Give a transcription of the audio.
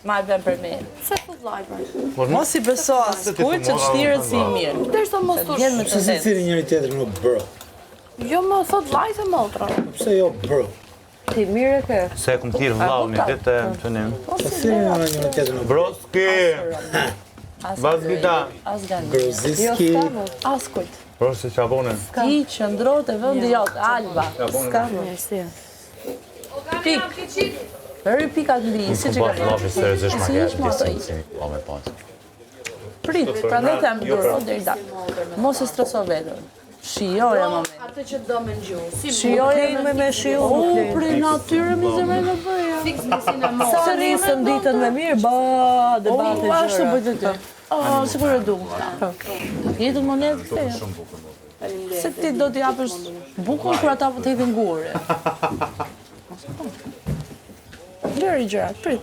Ma e bën për me. Pse thu vllai për? Mos i beso askujt që të shtiret si i mirë. Derisa mos thosh. Vjen me Pse të si vërtetë. thirrni njëri tjetrin më bro? Jo më thot vllai se motra. Po Pse jo bro? Ti mirë e ke. Se e kum thirr vllau një ditë të tënim. Po thirrni nga njëri tjetrin më bro. Broski! As Vazgita! As gani. Jo, Groziski. s'ka më. Askujt. Broski çabone. Ti qëndro te vendi jot, Alba. S'ka më. Mirësi. Pik. Vëri pikat mbi, si që Po ka llafi seriozisht ma Si ke ish ma ato disi si po me pas. Prit, prandaj them duro deri dak. Mos e streso veten. Shijoje momentin. Atë që do me ngju. Si Shijoje Me me shiju U, nuk lejnë. prej natyre mi zemre me bëja. fiks me si në motra. Sa nisën ditën me mirë, ba, debate U, ashtu gjëra. bëj të ty. Oh, sikur e du. Jetën monetë kthehet. Se ti do t'i japësh bukën kur ata po të hedhin gurë. Lëri gjërat, prit.